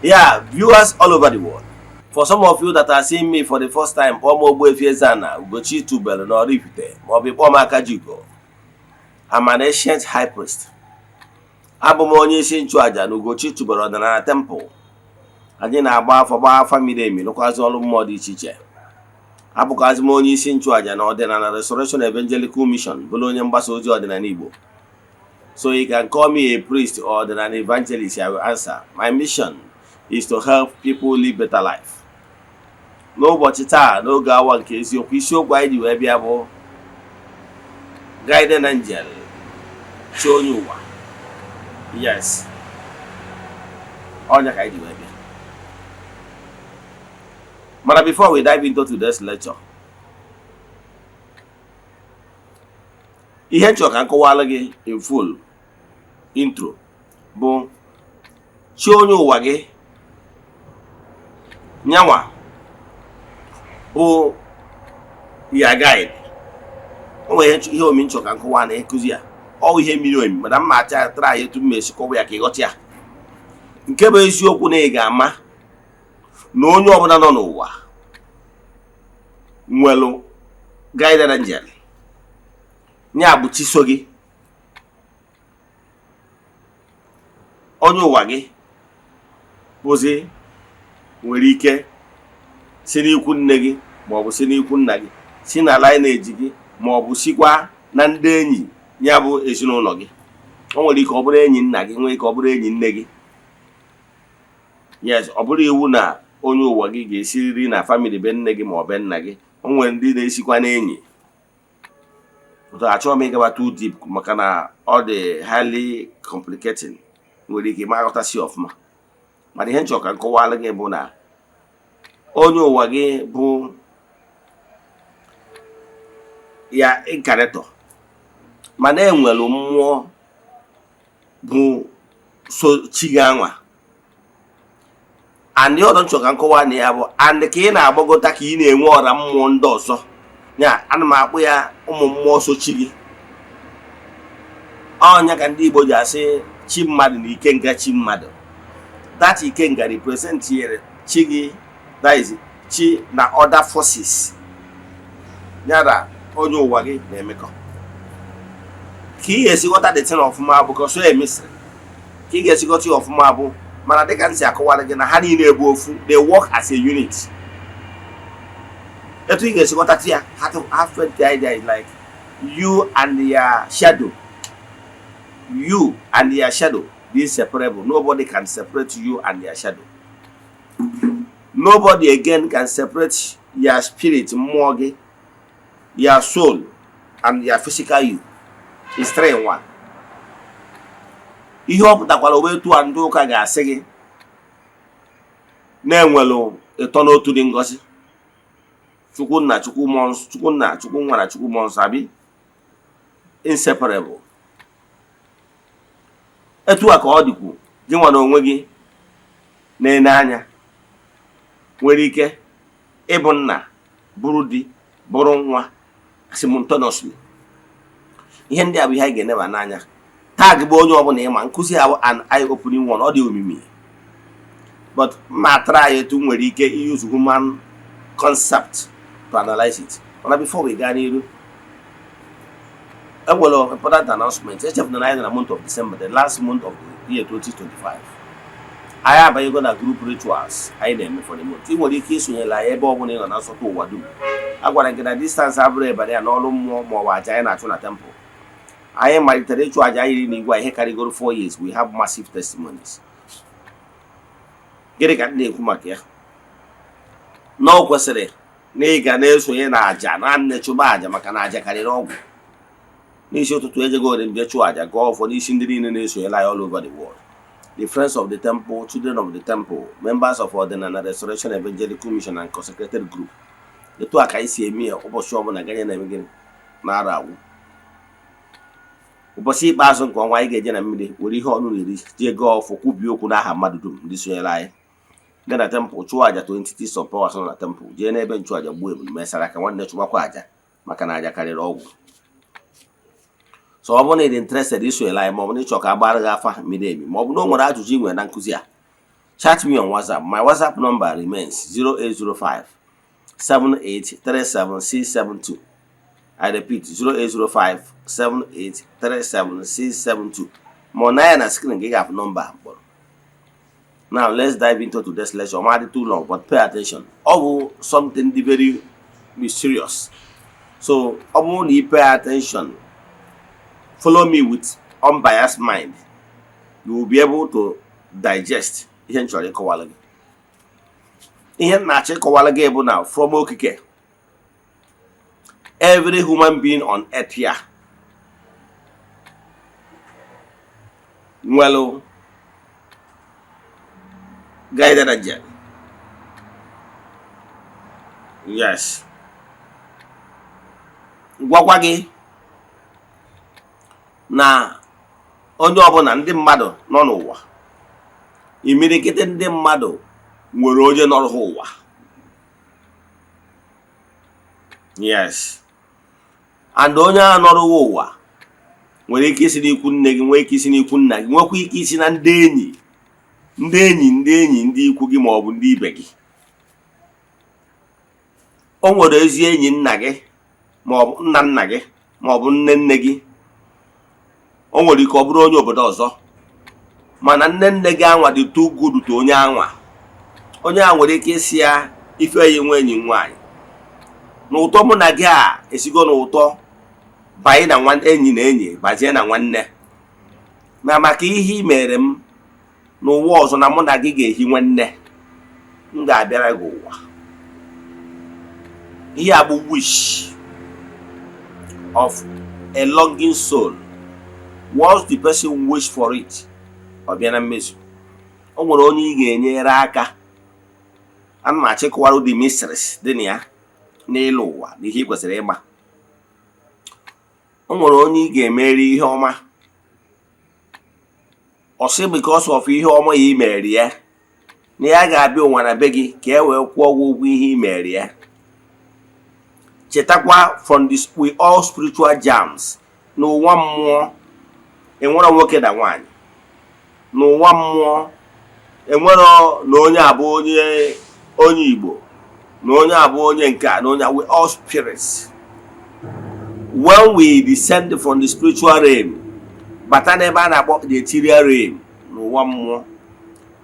Yeah, viewers all over the world. For some of you that are seeing me for the first time, kpọọ m Ogbuefi Eze-Ana Ugochi tubelu na Oraifite, maọbụ kpọọ m Akajiugo. I'm an ancient high priest. Abụ m onye isi nchụaja na Ugochi tubelu ọdịnala temple. Anyị na-agba afọ, gbaa afa miri emi, rụkwazị ọrụ mmụọ dị iche iche. Abụkwazị m onye isi nchụaja na Ọdịnala Restoration Evangelical Mission, bụrụ onye mgbasa ozi ọdịnala Igbo. So you can call me a priest or an evangelist, I will answer. My mission is to help people live better life. N'ụbọchị taa, n'oge awa nke eziokwu, isiokwu anyị ji wee bịa bụ guardian angel, chi onye ụwa. Yes, ọnya ka anyị ji wee bịa. Mana before we dive into today's lecture, ihe nchọ ka m kọwalụ gị in full intro bụ chi onye ụwa gị nyanwa bụ ya guide. O nwere ihe omi nchọ ka nkọwa na ịkụzi ya. Ọ ihe miri emi, mana mma acha tara ya etu m esi kọwa ya ka ịghọta ya. Nke bụ eziokwu na ị ga-ama na onye ọbụla nọ n'ụwa nwere guardian angel, ya bụ chi so gị, onye ụwa gị bụzi nwere ike si n'ikwu nne gị maọbụ si n'ikwu nna gị, si na lineage gị, maọbụ sikwa na ndị enyi ya bụ ezinụlọ gị. O nwere ike ọ bụrụ enyi nna gị, nwere ike ọ bụrụ enyi nne gị. Yes, ọ bụrụ iwu na onye ụwa gị ga-esiriri na family be nne gị ma ọ be nna gị. O nwere ndị na-esikwa n'enyi. Achọghị m ịgaba too deep maka na ọ dị highly complicating, nwere ike ma aghọtasị ọfụma. Mana ihe nchọ ka nkọwalụ gị bụ na onye ụwa gị bụ ya incarnator, mana enwere mmụọ bụ so chi gị anwa. And ọdọ nchọ ka nkọwa na ya bụ and ka ị na-agbagota ka ị na-enwe ọra mmụọ ndị ọzọ ya, ana m akpụ ya ụmụ mmụọ so chi gị. Ọnya ka ndị Igbo ji asị chi mmadụ na ikenga chi mmadụ. That ikenga represent here chi gị, that is chi na other forces ya na onye ụwa gị na-emekọ. Ka ị ga-esi ghọta the thing ọfụma bụ ka so emesịrị ka ị ga-esi ghọta ya ọfụma bụ, mana dịka m si akọwara gị na ha niile bụ ofu, they work as a unit. Etu ị ga-esi ghọta ya, ha to have the idea is like you and your shadow, you and your shadow be inseparable. Nobody can separate you and your shadow. Nobody again can separate your spirit, mmụọ gị, your soul and your physical you. Is three in one. Ihe ọ pụtakwara owe etu a, ndị ụka ga-asị gị na-enwelu ịtọ n'otu dị ngọzi, Chukwu Nna, Chukwu Mmụọ Nsọ, Chukwu Nna, Chukwu Nwa na Chukwu Mmụọ Nsọ, abi inseparable. Etu a ka ọ dịkwu gị nwa na onwe gị na-ene anya nwere ike ịbụ nna, bụrụ di, bụrụ nwa simultaneously. Ihe ndị a bụ ihe anyị ga-eneba n'anya taa. Gị bụ onye ọbụla ịma nkụzi ahụ, an eye opening one. Ọ dị omimi, but mma try etu nwere ike use human concept to analyze it. Mana before we gaa n'iru, enwere important announcement. Echefuna na anyị nọ na month of December, the last month of the year 2025. Anyị abanyego na group rituals anyị na-eme for the month. Ị nwere ike isonyere anyị ebe ọ bụla ị nọ na nsọtụ ụwa dum. A gwara gị na distance abụrụ ebara ya n'ọrụ mmụọ ma ọ bụ aja anyị na-achụ na temple. Anyị malitere ịchụ aja anyị n'igwe ihe karịgoro 4 years. We have massive testimonies. Gịnị ka m na-ekwu maka ya? Na o kwesịrị na ị ga na-esonye na aja na nne chụba aja, maka na aja karịrị ọgwụ. N'isi ụtụtụ ejego nje chụọ aja, gụọ ụfọdụ isi ndị niile na-esonyere anyị all over the world, the friends of the temple, children of the temple, members of Ọdịnala Restoration Evangelical Mission and consecrated group. Etu a ka anyị si eme ya ụbọchị ọbụla ganye na-eme gịnị na-ara agwụ. Ụbọchị ikpeazụ nke ọnwa, anyị ga-eje na mmiri were ihe ọnụ na-eri jee gọọ ọfọ, kwubie okwu n'aha mmadụ dum ndị sonyere anyị, gaa na temple chụọ aja to entities of powers nọ na temple, jee n'ebe nchụaja gbuo ebulu mesara aka nwanne chụgbakwa aja, maka na aja karịrị ọgwụ. So ọ bụrụ na ị dị interested isonyere anyị, ma ọ bụ na ịchọ ka a gbara gị afa miri emi, ma ọ bụ na o nwere ajụjụ ị nwere na nkụzi a, Chat me on WhatsApp. My WhatsApp number remains 0805 7837672. I repeat, 0805 7837672. Ma ọ na ya na screen gị ga-afụ nọmba a mkpọrọ. Now let's dive into today's lecture. Ọ ma dị too long, but pay attention. Ọ bụ something dị very mysterious. So ọ bụrụ na ị pay attention, follow me with unbiased mind, you will be able to digest ihe m chọrọ ịkọwara gị. Ihe m na-achọ ịkọwara gị bụ na from okike, every human being on earth here nwere guardian angel. Yes, gwakwa gị na onye ọbụla, ndị mmadụ nọ n'ụwa, imirikiti ndị mmadụ nwere onye nọrọ ha ụwa. Yes, and onye a nọrọ ha ụwa nwere ike isi n'ikwu nne gị, nwee ike isi n'ikwu nna gị, nwekwa ike isi na ndị enyi ndị enyi ndị enyi ndị ikwu gị ma ọ bụ ndị ibe gị. O nwere ezi enyi nna gị ma ọ bụ nna nna gị ma ọ bụ nne nne gị. O nwere ike ọ bụrụ onye obodo ọzọ, mana nne nne gị anwa dị too good to onye anwa. Onye a nwere ike isi ya, Ifeyi, nwa enyi m nwaanyị, na ụtọ mụ na gị a esigo n'ụtọ banye na enyi na enyi bazie na nwanne, na maka ihe ị mere m n'ụwa ọzọ, na mụ na gị ga-ehi nwanne, m ga-abịara gị ụwa. Ihe a bụ wish of a longing soul. Once the person wish for it, ọ bịa na mmezu. O nwere onye ị ga-enyere aka. Ana m achọ ịkọwara the mysteries dị na ya n'ịlụ ụwa na ihe ị kwesịrị ịma. O nwere onye ị ga-emeri ihe ọma, ọ sị because of ihe ọma ya i mere ya, na ya ga-abịa ụwa na be gị ka e wee kwụọ gị ụgwọ ihe i mere ya. Chetakwa, from this, we all spiritual germs. N'ụwa mmụọ enwero nwoke na nwaanyị. N'ụwa mmụọ enwero na onye abụ onye onye Igbo, na onye abụ onye nke a, na onye. We all spirits. When we descend from the spiritual realm bata n'ebe a na-akpọ the ethereal realm, n'ụwa mmụọ,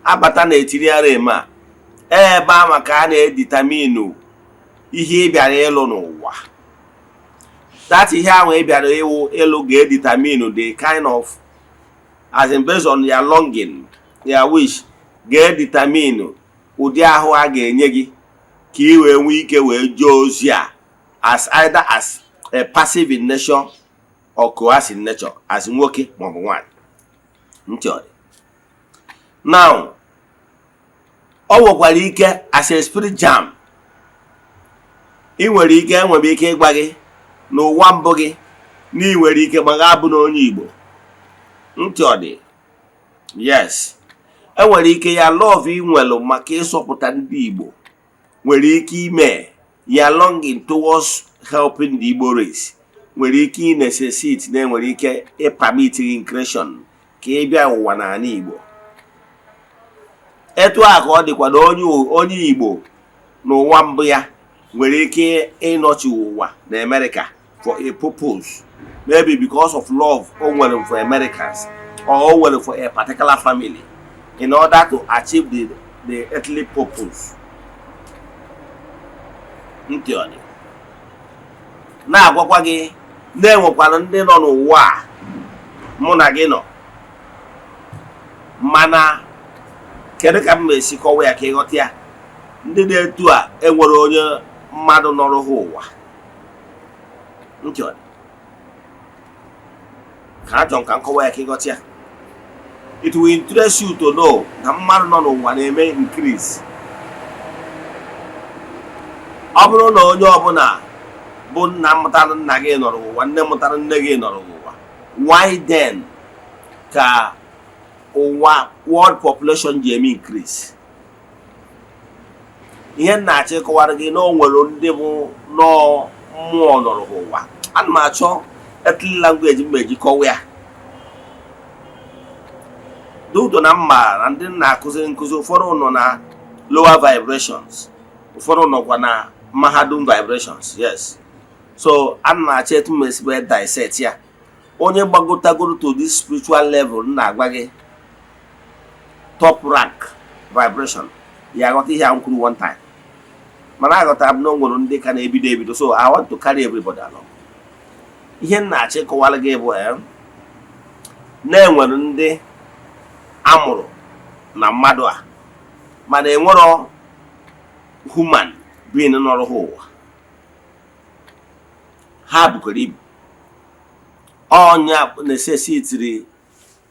abata na ethereal realm a, ebe a maka a na-edetermine ihe ị bịara ịlụ n'ụwa. That ihe ahụ ị bịara ịwụ ịlụ ga-edetermine the kind of, as in based on your longing, your wish, ga-edetermine ụdị ahụ a ga-enye gị ka ị wee nwee ike wee jee ozi a, as either as a passive in nature or coercive in nature, as nwoke maọbụ nwaanyị. Ntị ọ dị. Now, ọ nwekwara ike as a spirit germ, ị nwere ike, enwere ike ịgwa gị n'ụwa mbụ gị na ị nwere ike ma ga abụ na onye Igbo. Ntị ọ dị. Yes, enwere ike ya love ị nwere maka ịsọpụta ndị Igbo nwere ike ime ya longing towards helping the Igbo race, nwere ike ị necessitate na enwere ike ịpermit reincarnation ka ị bịa ụwa n'ala Igbo. Etu a ka ọ dịkwa na onye Igbo n'ụwa mbụ ya nwere ike ịnọchi ụwa na America for a purpose, maybe because of love o nwere for Americans or o nwere for a particular family, in order to achieve the earthly purpose. Ntị ọ dị. Na-agwakwa gị na-enwekwara ndị nọ n'ụwa a mụ na gị nọ, mana kedu ka m esi kọwa ya ka ịghọta ya? Ndị na-etu a enwere onye mmadụ nọrọ ha ụwa. Ntị ọ dị. Ka achọ ka m kọwa ya ka ịghọta ya. It will interest you to know na mmadụ nọ n'ụwa na-eme increase. Ọ bụrụ na onye ọbụla bụ nna mụtara nna gị nọrọ ụwa, nne mụtara nne gị nọrọ ụwa, why then ka ụwa world population ji eme increase? Ihe m na-achọ ịkọwara gị na o nwere ndị bụ nọọ mmụọ nọrọ ụwa. Ana m achọ earthly language m eji kọwa ya. Due na mma na ndị na-akụziri nkụzi, ụfọdụ nọ na lower vibrations, ụfọdụ nọkwa na mahadum vibrations. Yes, so ana m achọ etu m esi wee dissect ya. Onye gbagotagoro to this spiritual level m na-agwa gị, top rank vibration, ya aghọta ihe a m kwuru one time. Mana aghọtara m na o nwere ndị ka na-ebido ebido, so I want to carry everybody along. Ihe m na-achọ ịkọwara gị bụ na-enwere ndị amụrụ na mmadụ a, mana enwero human being nọrọ ha ụwa. Ha bukwara ibu ọnya necessity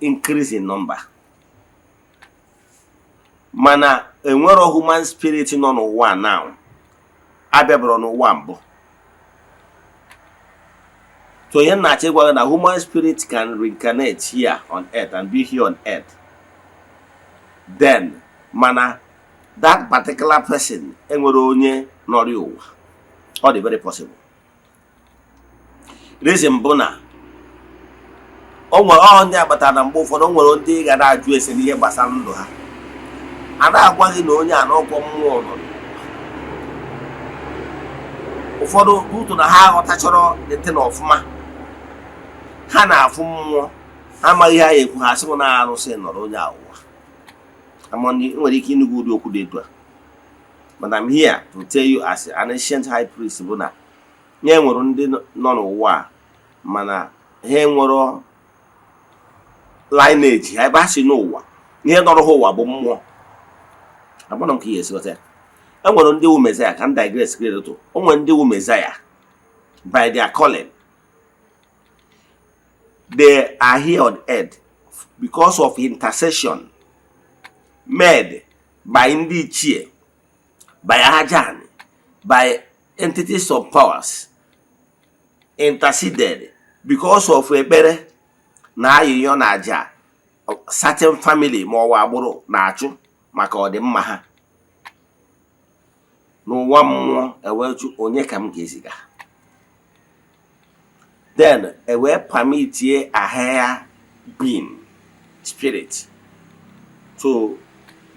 increase in number, mana enwero human spirit nọ n'ụwa now abịabụrụ n'ụwa mbụ. So ihe m na-achọ ịgwa gị na human spirit can reincarnate here on earth and be here on earth then, mana that particular person enwere onye nọrọ ụwa. Ọ dị very possible. Reason bụ na o nwere ọ ndị agbata na mgbe ụfọdụ o nwere ndị ga na-ajụ ese n'ihe gbasara ndụ ha, a na-agwa gị na onye a n'ọkwọ mmụọ nọ. Ụfọdụ ụtụ na ha aghọtachọrọ dete na ọfụma, ha na-afụ mmụọ, ha amaghị ihe ha ekwu, ha asị m na arụsị nọrọ onye a ụwa. Among nwere ike ịnụgwu ụdị okwu dị etu a, but I'm here to tell you as an ancient high priest bụ na nye nwere ndị nọ n'ụwa a, mana ha enwero lineage ha ebe ha si n'ụwa. Ihe nọrọ ha ụwa bụ mmụọ. Agbana m ka ihe esi ghọta ya. E nwere ndị wu Messiah. Ka m digress a little. O nwere ndị wu Messiah by their calling. They are here on earth because of intercession made by ndị ichie, by ajan, by entities of powers interceded because of ekpere na ayịyọ na aja certain family ma ọ bụ agbụrụ na-achụ maka ọdịmma ha n'ụwa mmụọ. Ewee jụ, onye ka m ga-eziga? Then ewee permitie a higher being spirit to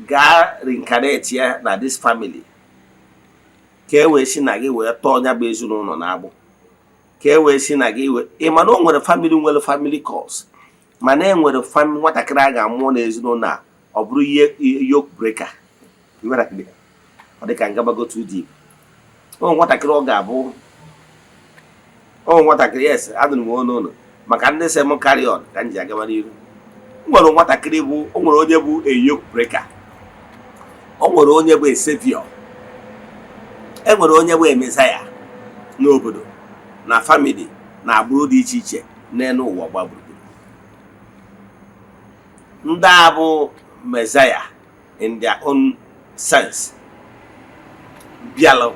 gaa reincarnate ya na this family, ka e wee si na gị wee tọọ ya bụ ezinụlọ na-agbụ, ka e wee si na gị wee. Ị ma na o nwere family, nwere family curse, mana e nwere family nwatakịrị a ga-amụọ n'ezinụlọ a, ọ bụrụ ihe yoke breaker. Ọ dị ka ngabago too deep. O nwatakịrị ọ ga-abụ o nwatakịrị. Yes, adụrụ m onu ụlọ maka ndị sị m carry on ka m ji agaba n'iru. O nwere nwatakịrị bụ, o nwere onye bụ a yoke breaker, o nwere onye bụ a savior, e nwere onye bụ a messiah n'obodo na family na agbụrụ dị iche iche n'elu ụwa gba gburugburu. Ndị a bụ messiah in their own sense, bịalụ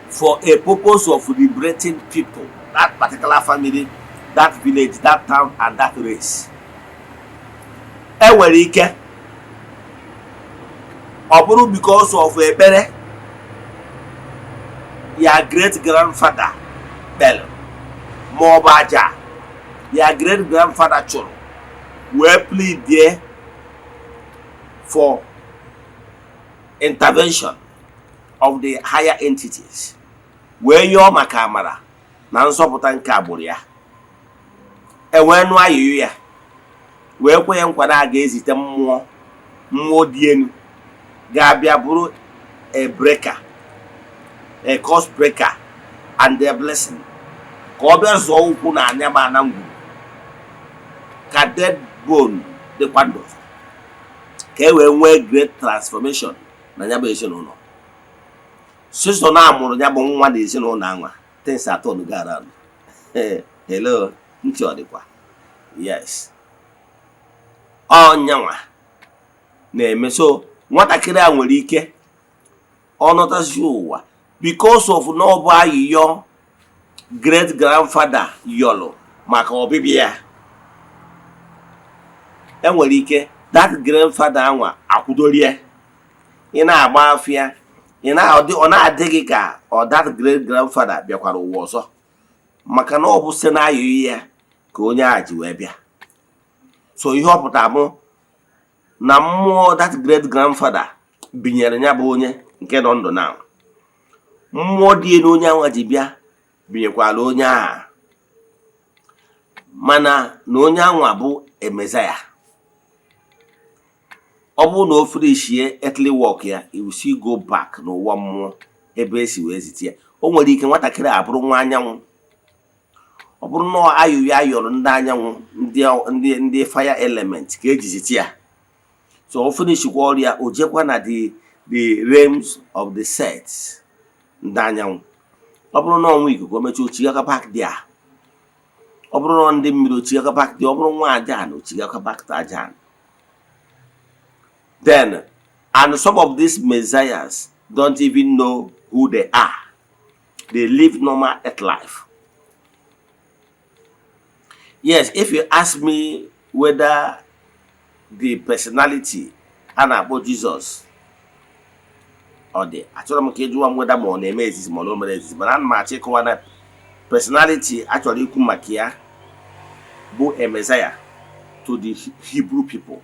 for a purpose of liberating people, that particular family, that village, that town and that race. E nwere ike ọ bụrụ because of ekpere ya great grandfather kpere, ma ọ bụ aja ya great grandfather chụrụ wee plead for intervention of the higher entities, wee yọọ maka amara na nzọpụta nke agbụrụ ya. E wee nụ ayụyụ ya, wee kwe ya nkwa na a ga-ezite mmụọ, mmụọ dị elu ga-abịa bụrụ a breaker, a curse breaker and a blessing, ka ọ bịa zọọ ụkwụ na anya ma na ngwuru, ka dead bone dịkwa ndụ, ka e wee nwee great transformation na ya bụ ezinụlọ. Sisọ na amụrụ ya bụ nwa na ezinụlọ anwa, things atọ go around. Hello, ntị ọ dịkwa? Yes, ọnyanwa na-eme. So nwatakịrị a nwere ike ọ nọtazi ụwa because of na ọ bụ ayịyọ great grandfather yọlụ maka ọbịbịa ya. Enwere ike that grandfather anwa akwudorie ị na-agba afịa, ị na-adị, ọ na-adị gị ka ọ that great grandfather bịakwara ụwa ọzọ, maka na ọ bụ site na ayịyọ ya ka onye a ji wee bịa. So ihe ọ pụtara bụ na mmụọ that great grandfather binyere ya bụ onye nke nọ ndụ na mmụọ dị elu onye anwa ji bịa binyekwala onye ahụ, mana na onye anwa bụ a messiah. Ọ bụrụ na o finishie earthly work ya, he will still go back n'ụwa mmụọ ebe esi wee zite ya. O nwere ike nwatakịrị a bụrụ nwa anyanwụ. Ọ bụrụ na ayụyọ ayọrọ ndị anyanwụ, ndị fire element ka eji zite ya. So o finishikwa ọrụ ya, o jekwa na the realms of the sets ndị anyanwụ. Ọ bụrụ na ọnwa ikuku, o mechaa, ochigaka back there. Ọ bụrụ na ndị mmiri, ochigaka back there. Ọ bụrụ nwa aja na, ochigaka back to aja. Then, and some of these messiahs don't even know who they are. They live normal earth life. Yes, if you ask me whether the personality a na-akpọ Jesus ọ dị, achọrọ m ka ị jụwa m whether ma ọ na-eme exist ma ọ na o mere exist, mana ana m achọ ịkọwa na personality achọrọ ikwu maka ya bụ a messiah to the Hebrew people,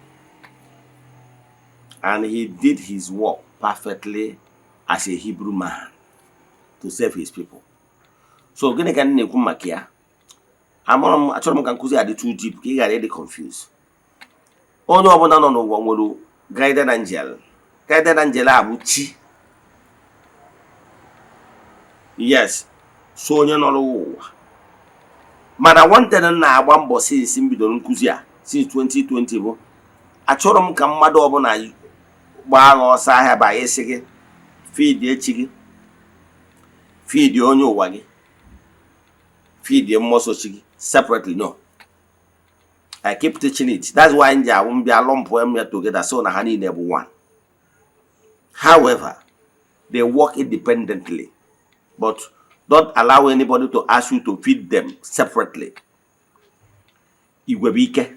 and he did his work perfectly as a Hebrew man to save his people. So gịnị ka m na-ekwu maka ya? Amụrụ m, achọrọ m ka nkụzi a dị too deep ka ị ghara ịdị confused. Onye ọbụla nọ n'ụwa nwere guardian angel. Guardian angel a bụ chi, yes, so onye nọ n'ụwa. Mana one thing m na-agba mbọ since m bidoro nkụzi a, since 2020, bụ achọrọ m ka mmadụ ọbụla gbaa agha ọsọ ahịa ba ịsị gị feed echi gị, feed onye ụwa gị, feed mmụọ sochi gị separately. No, I keep teaching it. That's why m ji awụ m bịa lump m ya together, so na ha niile bụ one. However, they work independently, but don't allow anybody to ask you to feed them separately. Igwe bụ ike,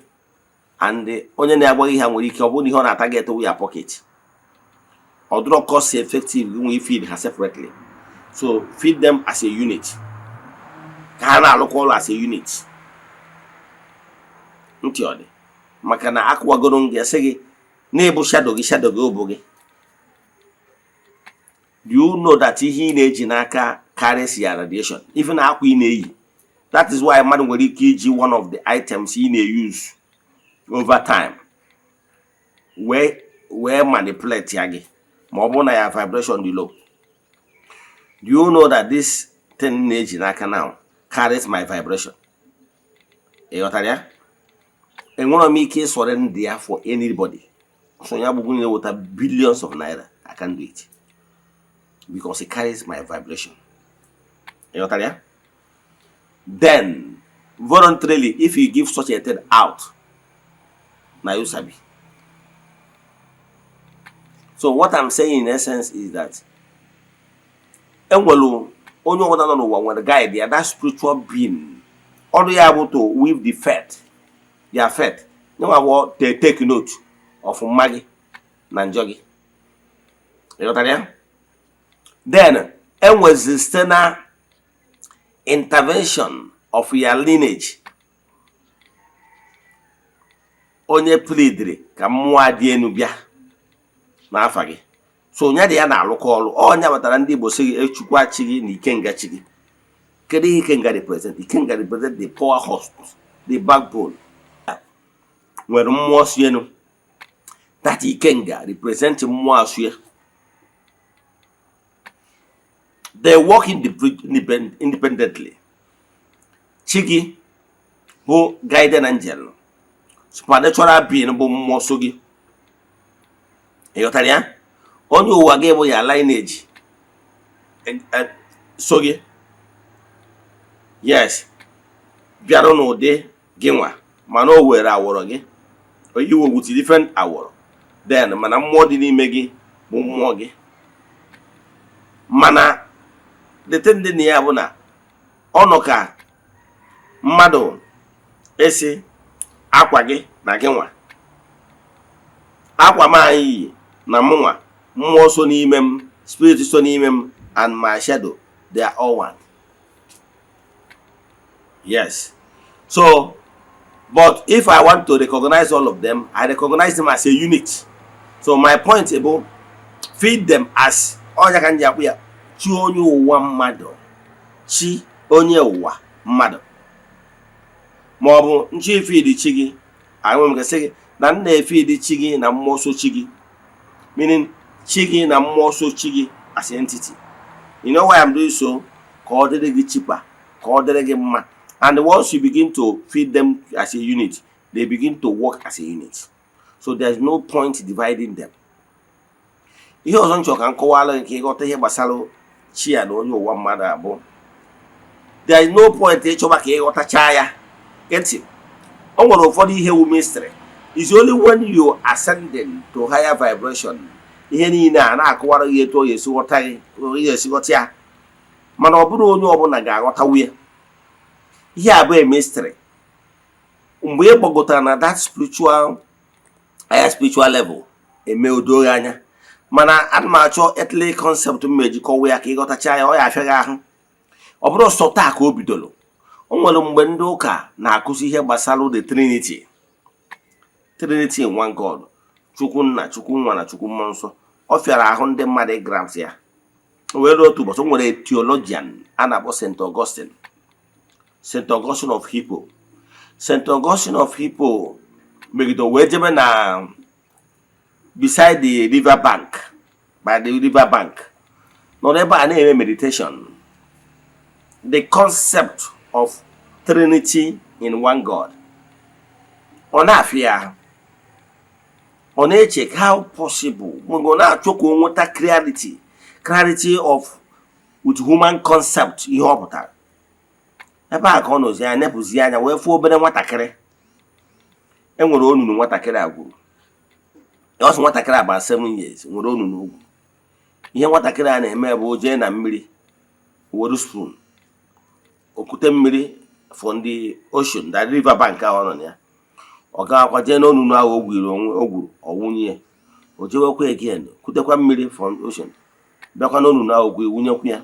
and onye na-agwaghị ha nwere ike ọ bụrụ na ihe ọ na-target wụ ya pocket. Ọ dụrọ cost effective nwee feed ha separately. So feed them as a unit, ka ha na-alụkwa ọrụ as a unit. Ntị ọ dị maka na akụwagoro m gị, sị gị na-ebu shadow gị, shadow gị ụbụ gị. Do you know that ihe ị na-eji n'aka carries ya radiation, even akwa ị na-eyi? That is why mmadụ nwere ike iji one of the items ị na-use over time wee manipulate ya gị, ma ọ bụrụ na ya vibration dị low. Do you know that this thing na-eji n'aka now carries my vibration? Ị ghọtara ya? Enwere m ike ịsọrọ ndị ya for anybody. So ya bụ na-eweta billions of naira, I can do it because it carries my vibration. Ị ghọtara ya? Then voluntarily, if you give such a thing out, na you sabi. So what I'm saying in essence is that enwere onye ọbụla nọ n'ụwa nwere guide ya, that spiritual being. Ọrụ ya bụ to weave the faith, their faith nyenwa bụ to take note of mma gị na njọ gị. Ị ghọtara ya? Then enwezi site na intervention of your lineage, onye pleadiri ka mmụọ dị elu bịa n'afa gị. So onye dị ya na-alụkọ ọrụ ọnya batara. Ndị Igbo sị gị echukwa chi gị na ikenga chi gị. Kedu ihe ikenga represent? Ikenga represent the power host, the backbone. Nwere mmụọ si elu. That ikenga represent mmụọ asue. They work independently. Chi gị bụ guardian angel, supernatural being, bụ mmụọ so gị. Ị ghọtara ya? Onye ụwa gị bụ ya lineage so gị, yes, bịarụ n'ụdị gị nwa, mana o were awọrọ gị iwe with different awọrọ. Then mana mmụọ dị n'ime gị bụ mmụọ gị. Mana the thing dị na ya bụ na ọ nọ ka mmadụ esi akwa gị na gị nwa, akwa m anyị yi na mụnwa, mmụọ so n'ime m, spirit so n'ime m and my shadow, they are all one. Yes, so But if I want to recognize all of them, I recognize them as a unit. So my point bụ, feed them as ọnya ka m ji akpụ ya chi onye ụwa mmadụ, chi onye ụwa mmadụ, ma ọ bụ nchi ifeed chi gị. Enwere m sị gị na m na-efeed chi gị na mmụọ so chi gị, meaning chi gị na mmụọ so chi gị as entity. You know why I'm doing so? Ka ọ dịrị gị cheaper, ka ọ dịrị gị mma. And once you begin to feed them as a unit, they begin to work as a unit, so there's no point dividing them. Ihe ọzọ m chọrọ ka m kọwara gị ka ịghọta ihe gbasara chi ya na onye ụwa mmadụ abụọ, there is no point ịchọba ka ịghọtachaa ya. Gee ntị, o nwere ụfọdụ ihe wu mystery. Is only when you ascending to higher vibration, ihe niile a na-akọwara gị etu ọ ga-esi ghọta gị, ọ ga-esi ghọta ya. Mana ọ bụrụ onye ọbụla ga-aghọtawu ya, ihe a bụ a mystery. Mgbe ị gbagotara na that spiritual, higher spiritual level, eme odo gị anya. Mana ana m achọ earthly concept m eji kọwa ya ka ịghọtacha ya. Ọ ya afịa gị ahụ. Ọ bụrụ sọ taa ka o bidoro. O nwere mgbe ndị ụka na-akụzi ihe gbasara the Trinity, Trinity in one God, Chukwu Nna, Chukwu Nwa na Chukwu Mmụọ Nsọ. Ọ fịara ahụ ndị mmadụ ịgrasp ya. O wee ruo otu ụbọchị, o nwere theologian a na-akpọ St. Augustine, St. Augustine of Hippo. St. Augustine of Hippo megide wee jebe na beside the river bank, by the river bank, nọrọ ebe a na-eme meditation, the concept of Trinity in one God. Ọ na-afịa ya ahụ, ọ na-eche how possible. Mgbe ọ na-achọ ka o nweta clarity, clarity of with human concept ihe ọ pụtara, ebe a ka ọ nọzi anya, nepụzi anya, wee fụọ obere nwatakịrị. E nwere onunu nwatakịrị a gwuru. Ọ sị nwatakịrị agba 7 years nwere onunu ugwu. Ihe nwatakịrị a na-eme bụ o jee na mmiri, were spoon okute mmiri from the ocean, the river bank ahụ ọ nọ na ya. Ọ gakwa jee n'onunu ahụ o gwuru onwe o gwuru, ọ wụnye ya. O jewekwa again, kutekwa mmiri from ocean, bịakwa n'onunu ahụ o gwuru, wunyekwa ya.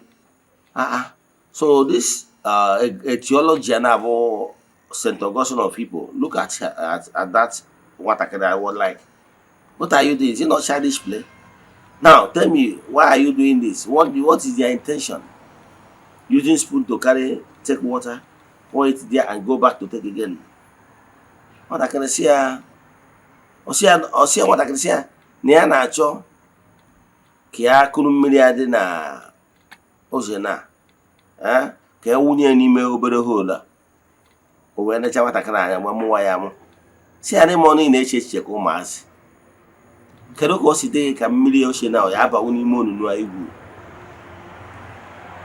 Ah ah, so this a theologian na-abụ St. Augustine of Hippo look at that nwatakịrị. I was like, "What are you doing? Is it not childish play? Now tell me, why are you doing this? What is their intention, using spoon to carry, take water, pour it there and go back to take again?" Nwatakịrị sị ya, ọ sị ya, nwatakịrị sị ya na ya na-achọ ka ya kụrụ mmiri ya dị na ụzọ na ka e wunye ya n'ime obere hole a. O wee necha nwatakịrị anya mgbe mụwa ya amụ, si ya n'ime ọnụ, ị na-eche echiche ka ụmụazị. Kedu ka o si dị gị ka mmiri ochie na ya abanwu n'ime onunu a igwu?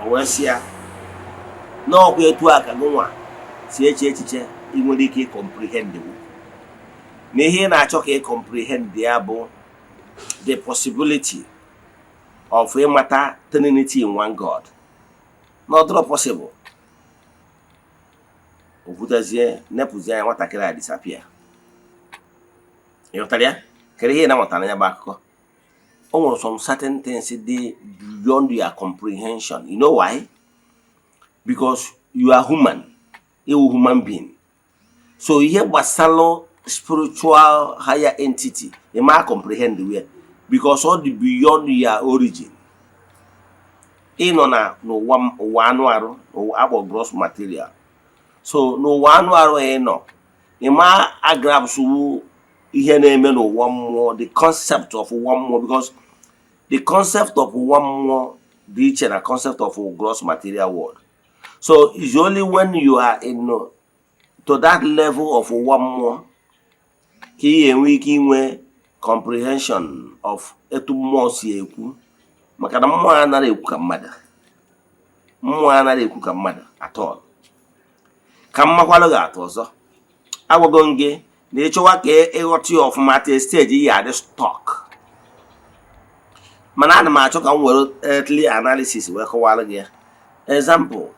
O wee sị ya n'ọkwa etu a ka gị nwa si eche echiche. Ị nwere ike ịcomprehend wu na ihe ị na-achọ ka ị comprehend ya bụ the possibility of ịmata Trinity in one God, na ọ dịrọ possible. O kwutezie, nepụzie anya, nwatakịrị a disappear. Ị ghọtara ya? Kedu ihe ị na-amụtara ya bụ akụkọ? O nwere some certain things dị beyond your comprehension. You know why? Because you are human, ịwụ human being. So ihe gbasara spiritual higher entity, ị ma comprehend where, because ọ dị beyond your origin. Ịnọ na n'ụwa, ụwa anụ arụ, ụwa akpọ gross material. So n'ụwa anụ arụ ị nọ, ị ma agrapswu ihe na-eme n'ụwa mmụọ, the concept of ụwa mmụọ, because the concept of ụwa mmụọ dị iche na concept of gross material world. So it's only when you are in to that level of ụwa mmụọ ka ị ga-enwe ike inwe comprehension of etu mmụọ si ekwu, maka na mmụọ anaghị ekwu ka mmadụ. Mmụọ anaghị ekwu ka mmadụ at all. Ka mmakwalụ gị atụ ọzọ, agwago m gị na ịchọwa ka ịghọta ya ọfụma, te stage ya adị stuck. Mana ana m achọ ka m were earthly analysis wee kọwara gị ya. Example,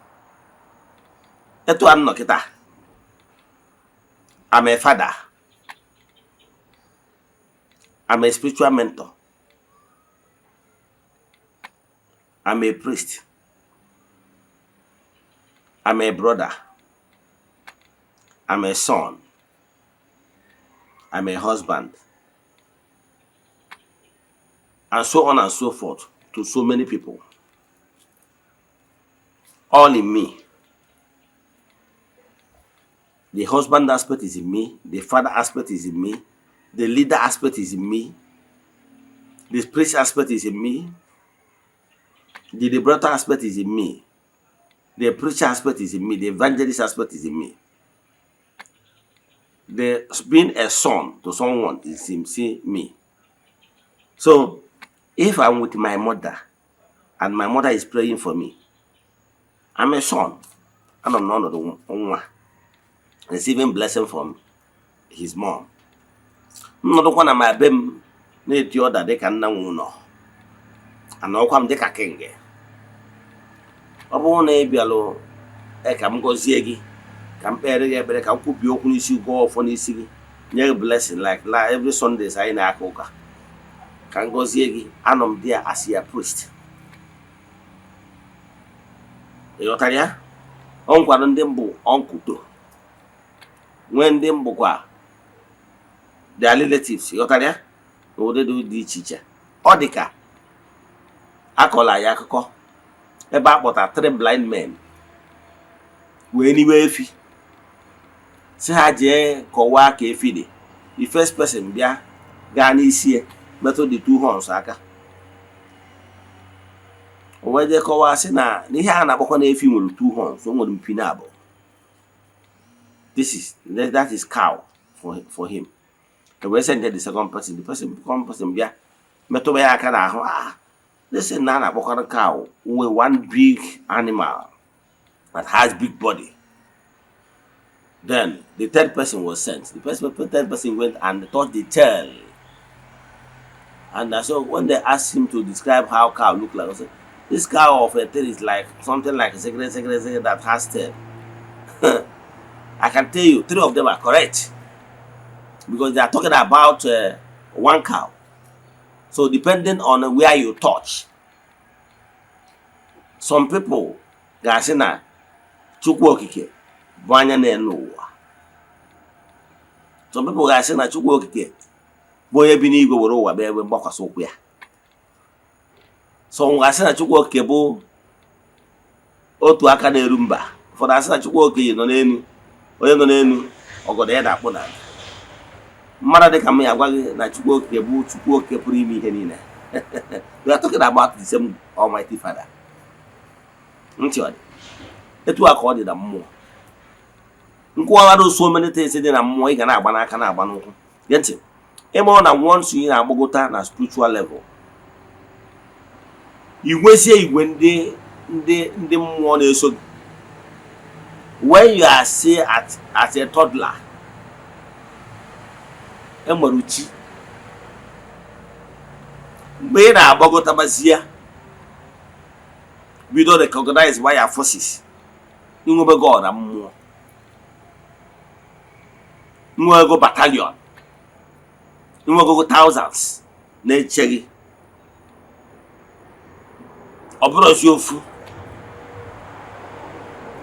etu a nọ kịta, I'm a father, I'm a spiritual mentor, I'm a priest, I'm a brother, I'm a son. I'm a husband, and so on and so forth to so many people. All in me. The husband aspect is in me, the father aspect is in me, the leader aspect is in me, the priest aspect is in me, the liberator aspect is in me, the preacher aspect is in me, the evangelist aspect is in me. The being a son to someone is in see me. So if I'm with my mother and my mother is praying for me, I'm a son. And I'm not the nwa receiving blessing from his mom. M nọdụkwa na ma be m na-eti ọda dịka nna nwe ụlọ, anọkwa m dịka king. Ọ bụrụ na ị bịalụ ka m gọzie gị, ka m kpere gị ekpere, ka m kwubie okwu n'isi, gụọ ọfọ n'isi gị, nye gị blessing like every Sundays anyị na-aka ụka, ka m gọzie gị, anọ m there as your priest. Ị ghọtara ya? Ọ nkwado ndị mbụ uncle to nwee ndị mbụkwa their relatives. Ị ghọtara ya? N'ụdị dị iche iche. Ọ dị ka akọla ya akụkọ ebe a kpọtara three blind men wee n'iwe efi, si ha jee kọwaa ka efi dị. The first person bịa, gaa n'isi ya, metụ the two horns aka, o wee jee kọwaa sị na ihe a na-akpọkwa na efi nwere two horns, o nwere mpi na abụọ. This is that is cow for him. E wee send the second person. The person second person bịa, metụba ya aka n'ahụ. Ah, this thing na a na-akpọkwara cow nwe one big animal that has big body. Then the third person was sent. The third person went and touched the tail, and so when they asked him to describe how cow look like, he said, "This cow of a tail is like something like a secret, secret, secret that has tail." I can tell you three of them are correct because they are talking about one cow. So depending on where you touch, some people ga-asị na Chukwu Okike bụ anya na-ene ụwa. Some people ga-asị na Chukwu Okike bụ onye bi n'igwe were ụwa bịa ebe mgbakwasị ụkwụ ya. Some ga-asị na Chukwu Okike bụ otu aka na-eru mba. Ụfọdụ asị na Chukwu Okike nọ n'elu, onye nọ n'elu ọgọdọ ya na-akpụ n'ala. Mmadụ dịka m ya agwa gị na Chukwu Okike bụ Chukwu Okike pụrụ ime ihe niile. We are talking about the same Almighty Father. Ntị ọ dị etu a ka ọ dị na mmụọ nkwụwara. So many things dị na mmụọ ị ga na-agba n'aka, na-agba n'ụkwụ. Gee ntị, ịma na once ị na-agbagota na spiritual level, i nwezie igwe ndị mmụọ na-eso gị. When you are still at a toddler, enwere chi. Mgbe ị na-agbagọtabazie, bido recognize why your forces, inwebego ọra mmụọ, nwego battalion, inwego thousands na-eche gị. Ọ bụrụzi ofu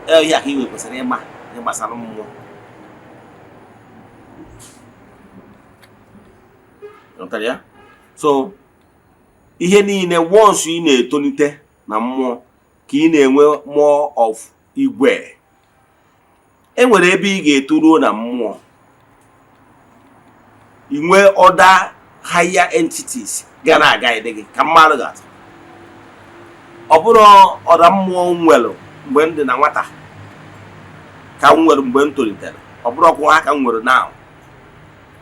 ihe a ka ị kwesịrị ịma ihe gbasara mmụọ. Ghọtara ya? So ihe niile, once ị na-etolite na mmụọ, ka ị na-enwe more of igwe. E nwere ebe ị ga-etoruo na mmụọ, ị nwee other higher entities ga na-aga ede gị ka mmadụ ga-atụ. Ọ bụrụ ọra mmụọ m nwere mgbe m dị na nwata ka m nwere mgbe m tolitere, ọ bụrụ ọkwụ ha ka m nwere now.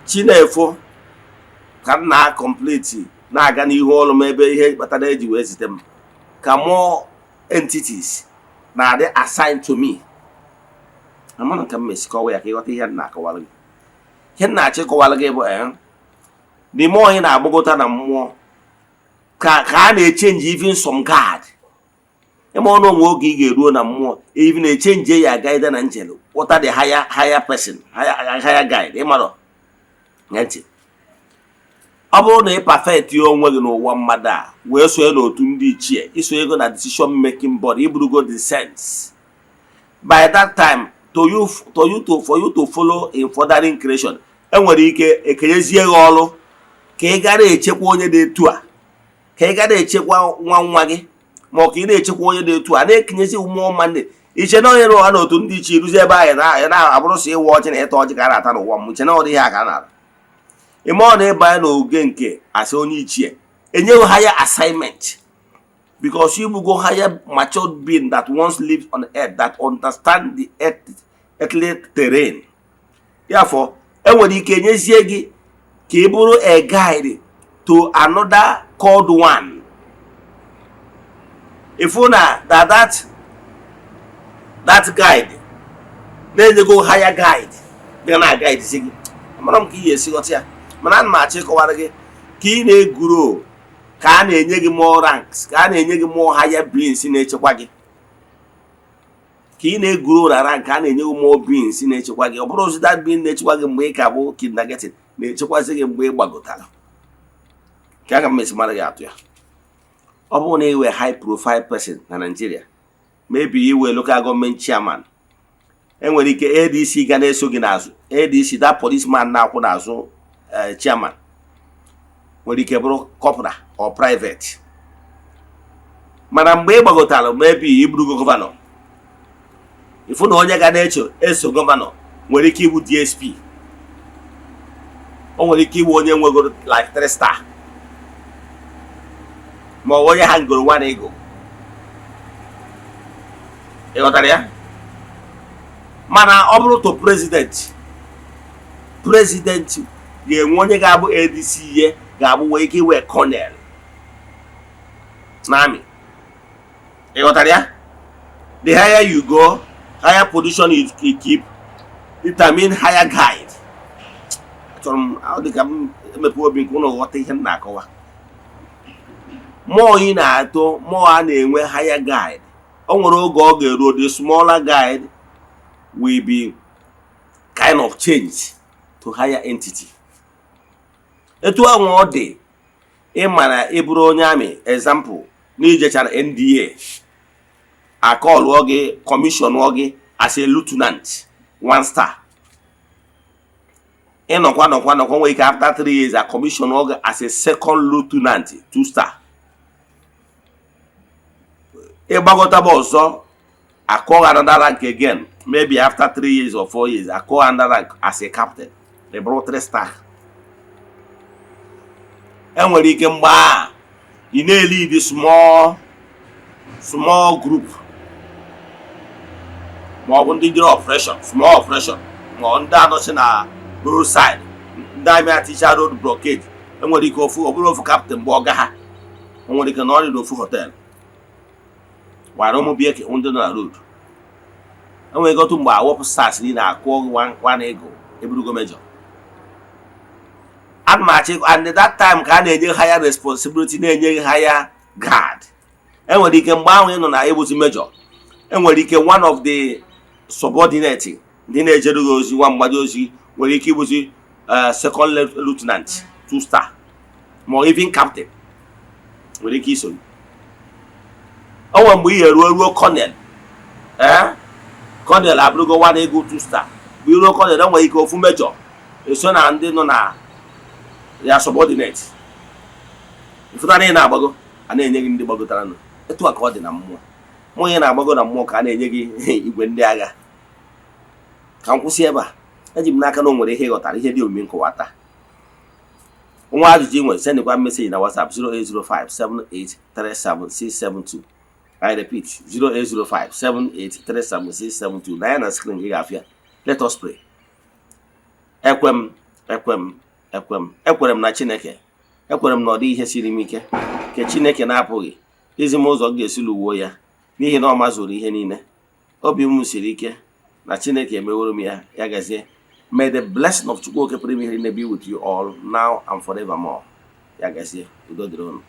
Chi na-efo ka m na-complete, na-aga n'ihu ọrụ m, ebe ihe kpatara eji wee zite m, ka more entities na-adị assigned to me. Amana ka m mesi kọwa ya ka ịghọta ihe m na-akọwara gị. Ihe m na-achọ ịkọwara gị bụ the more ị na-agbagota na mmụọ, ka a na-echange even some guard. Ịma ọnụ onwe oge ị ga-eruo na mmụọ, even echange ya guide na angel, what the higher person, higher guide. Ịmarọ? Nye ntị, ọ bụrụ na ị perfect onwe gị n'ụwa mmadụ a, wee sonye n'otu ndị ichie, isonye ego na decision making body, iburugo the sense. By that time, to you to you to for you to follow in furthering creation, Enwere ike ekenyezie gị ọrụ ka ị gara echekwa onye dị etu a, ka ị gara echekwa nwa nwa gị, ma ọ ka ị na-echekwa onye dị etu a, na-ekenyezi mmụọ mandate. Iche na onye rụọ ha n'otu ndị iche iruzi ebe ahụ na-abụrụ sọ ịwa ọjị na ịta ọjị ka a na-ata n'ụwa m. Iche na ọ dị ihe a ka a na-ata. Ime ọ na-ịbanye n'oge nke asị onye ichie enyeghị higher assignment, because you go higher matured being that once lived on earth, that understand the earthly terrain. Therefore, enwere ike nyezie gị ka ị bụrụ a guide to another called one. Ifu na that guide na-enyego higher guide ga na guide si gị. Amara m ka ị ga-esi ghọta ya, mana ana m achọ ịkọwara gị ka ị na-eguro, ka a na-enye gị more ranks, ka a na-enye gị more higher beings na-echekwa gị. Ka ị na-eguro na rank, ka a na-enye gị more beings na-echekwa gị. Ọ bụrụ ozi that being na-echekwa gị mgbe ị ka bụ kindergarten na-echekwazi gị mgbe ị gbagotara. Ka aka m esi mara gị atụ ya, ọ bụrụ na ị wee high profile person na Nigeria, maybe iwe local government chairman, enwere ike ADC ga na-eso gị n'azụ. ADC, that policeman na-akwụ n'azụ chairman, nwere ike bụrụ corporal or private. Mana mgbe ị gbagotara, maybe iburugo governor, ịfụ na onye ga na-eche eso governor nwere ike ịbụ DSP, o nwere ike ịbụ onye nwegoro like 3 star, ma ọ bụ onye ha ngoro one ego. Ị ghọtara ya? Mana ọ bụrụ to president, president ga-enwe onye ga-abụ ADC, ihe ga-abụ nwee ike iwe colonel na army. Ị ghọtara ya? The higher you go, higher position you keep determine higher guide. Achọrọ m ọ dị ka m emepe obi nke ụnụ ghọta ihe m na-akọwa. Mmụọ ị na-atụ, mmụọ a na-enwe higher guide. O nwere oge ọ ga-eruo, the smaller guide will be kind of change to higher entity. Etu ahụ ọ dị, ị na ịbụrụ onye army, example, na ijechara NDA, akọlụọ gị, commissionụọ gị as a lieutenant one star. Ịnọkwa nọkwa nọkwa, nwere ike after 3 years, a commissionụọ gị as a second lieutenant two star. Ịgbagotaba ọzọ, akọ another rank again, maybe after 3 years or 4 years, akọ another rank as a captain, ị bụrụ three star. Enwere ike mgbe a ị na-elead small small group, ma ọ bụ ndị jere operation, small operation, ma ọ ndị anọchi na roadside, ndị army aticha road blockade. Enwere ike ofu ọ bụrụ ofu captain bụ ọga ha, o nwere ike na ọ dị n'ofu hotel gwara ụmụ bieke ndị nọ na road. Enwere ike otu mgbe awọpụ stars niile, akụọ one ego, eburugo major. Ana m achọ, and that time ka a na-enye higher responsibility, na-enye higher guard. Enwere ike mgbe ahụ ị nọ na ịbụzi major, enwere ike one of the subordinate ndị na-ejere gị ozi, nwa mgbadi ozi, nwere ike ịbụzi second lieutenant two star, ma even captain nwere ike iso gị. O nwere mgbe ị ga-eruo colonel, ee, colonel abụrụgo one ego two star. Mgbe iruo colonel, enwere ike ofu major eso na ndị nọ na ya subordinate. Ịfụta na ị na-agbago, a na-enye gị ndị gbagotara nụ. Etu a ka ọ dị na mmụọ. Mmụọ ị na-agbago na mmụọ, ka a na-enye gị igwe ndị agha. Ka m kwụsị ebe a. Eji m n'aka na o nwere ihe ị ghọtara, ihe dị omimi nkọwa taa. Nwa ajụjụ ị nwere, sendịkwa message na WhatsApp 08057837672. I repeat, 08057837672. Na ya na screen gị ga-afịa. Let us pray. Ekwe m, ekwe m, ekwe m, ekwere m na Chineke. Ekwere m na ọ dị ihe siri m ike nke Chineke na-apụghị izi m ụzọ m ga-esi lụwuo ya, n'ihi na ọ mazuru ihe niile. Obi m siri ike na Chineke emeworo m ya. Ya gazie. May the blessing of Chukwu Oke pụrụ ime ihe niile be with you all now and forevermore. Ya gazie. Udo dịrị unu.